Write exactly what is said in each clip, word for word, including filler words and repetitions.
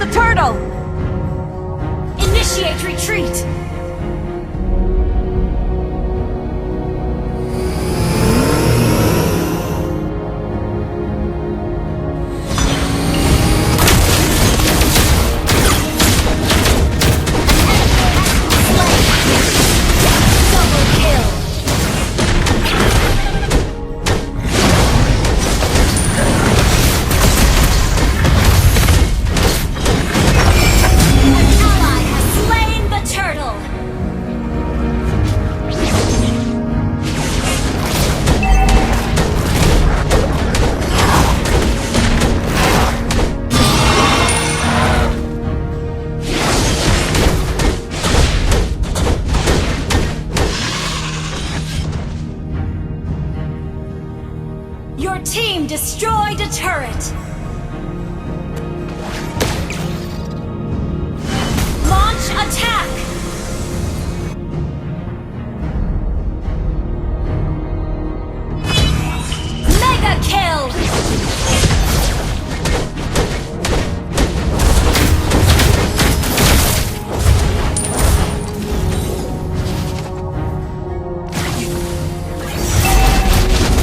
The turtle! Initiate retreat! Double kill! An ally has slain the turtle! Your team destroyed a turret! Launch attack! Mega kill!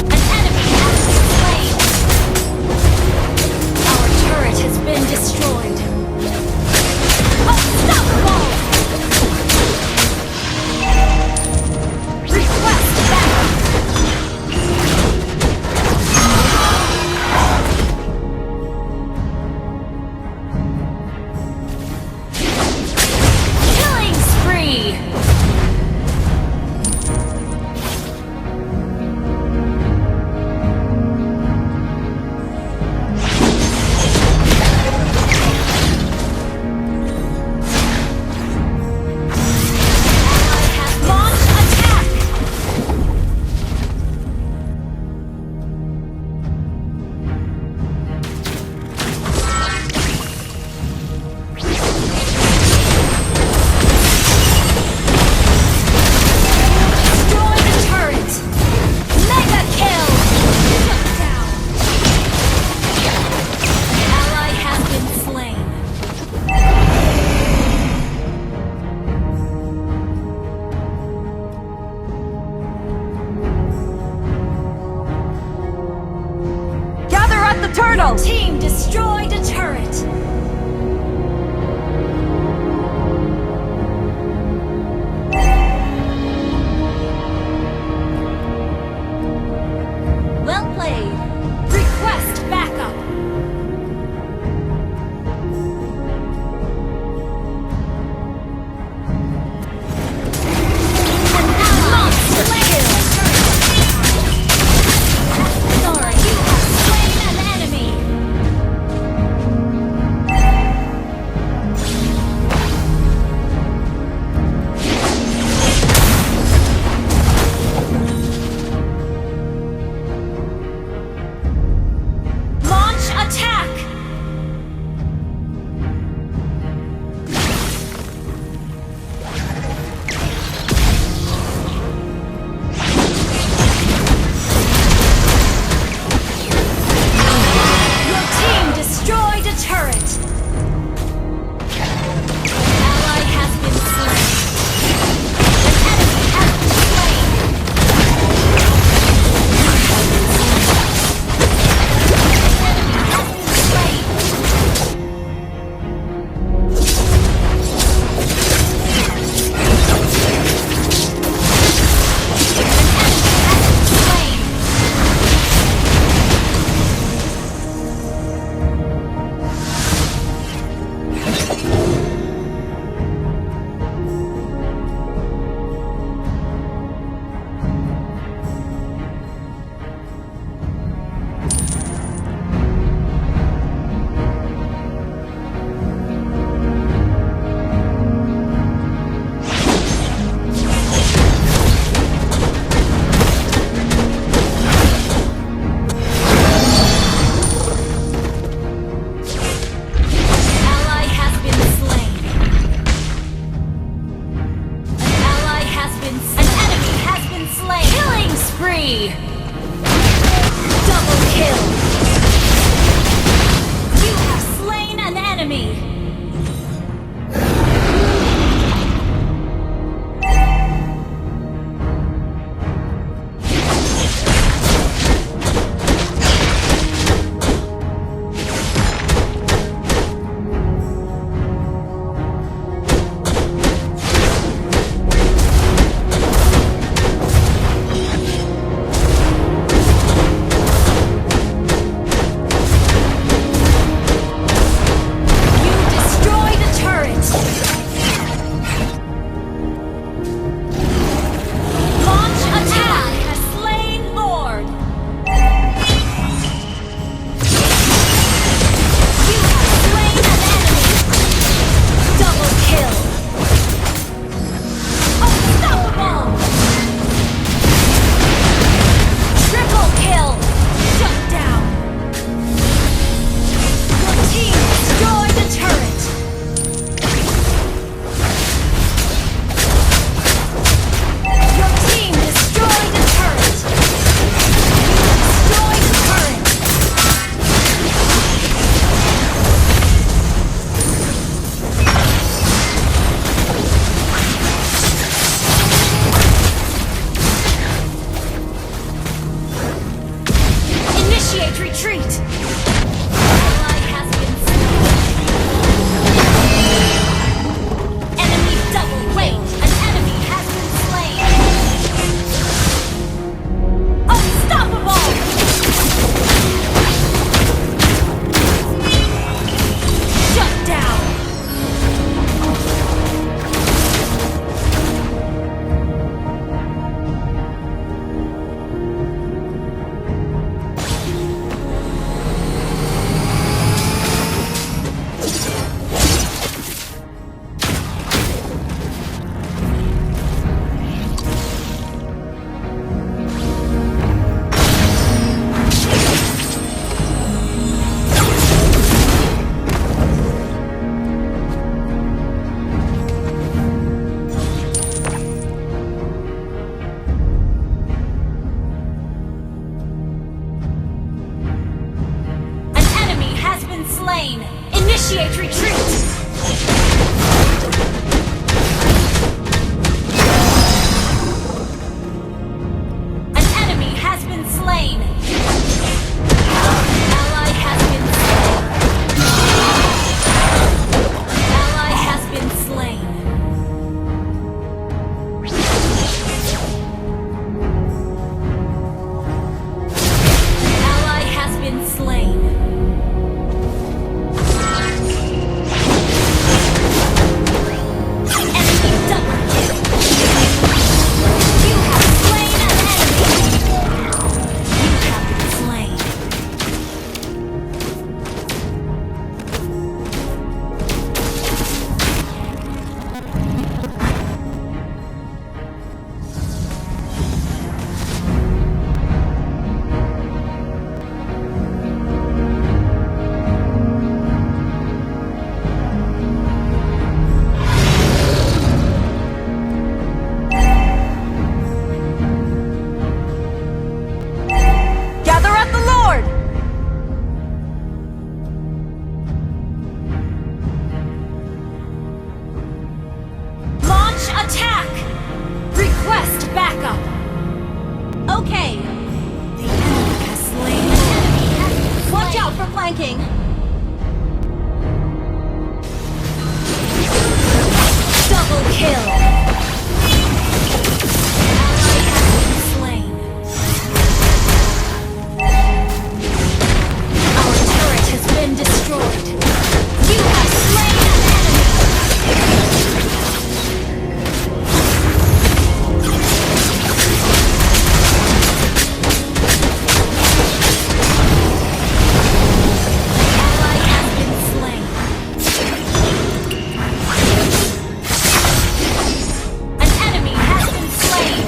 An enemy has been slain. Our turret has been destroyed. Unstoppable! Request backup. Killing spree! Launch attack! Destroy the turret! Mega kill! Shut down! An ally has been slain. Gather at the turtle! Team destroyed a turret! Well played. Request backup. An ally slain. Sorry, you have slain an enemy. Launch attack! Your team destroyed a turret. An ally has been slain. An enemy has been slain. An enemy has been slain. Ally has been slain. An ally has been, an enemy has been slain. Killing spree! Double kill! You have slain an enemy! Initiate retreat! An enemy has been slain! Ally has been slain! Ally has been slain! Ally has been slain. Enemy double kill. You have slain an enemy. You have been slain. Gather at the Lord! Launch attack! Request backup! Okay. The enemy has slain an enemy. Watch out for flanking! Double kill! Ally has been slain. Our turret has been destroyed. You have slain an enemy. Ally has been slain. An enemy has been slain.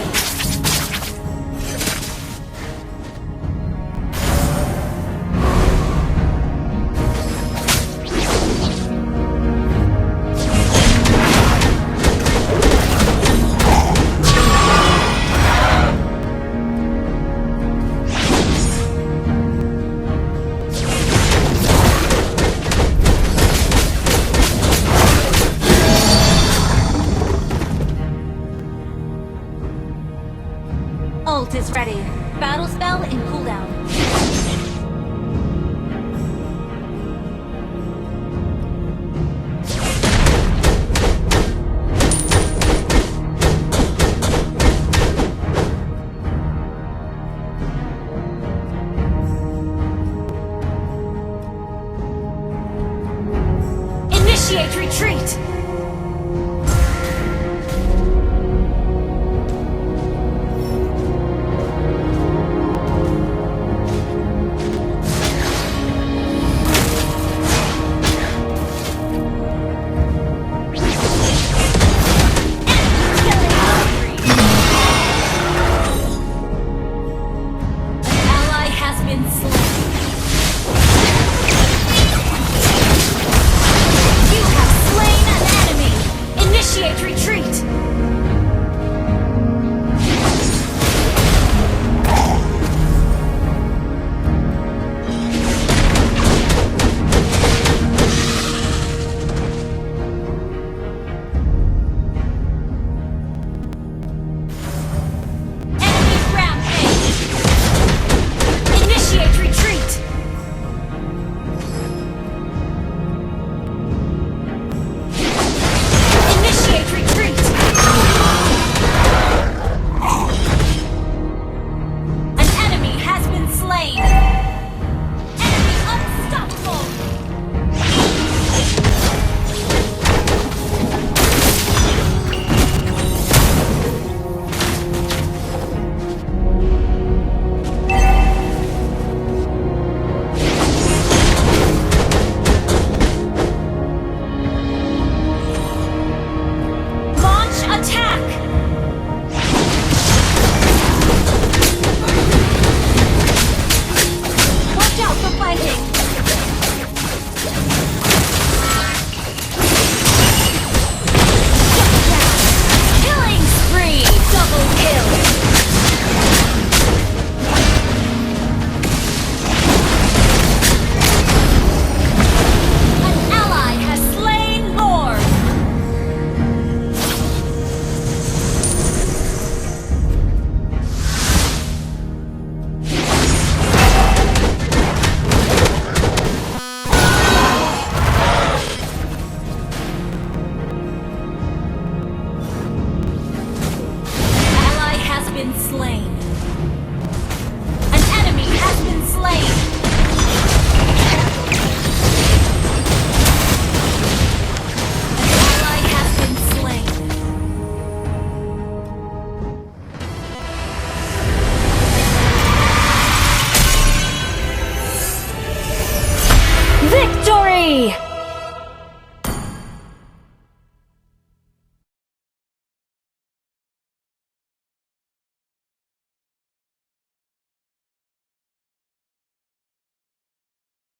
Ult is ready. Battle spell in cooldown. Initiate retreat!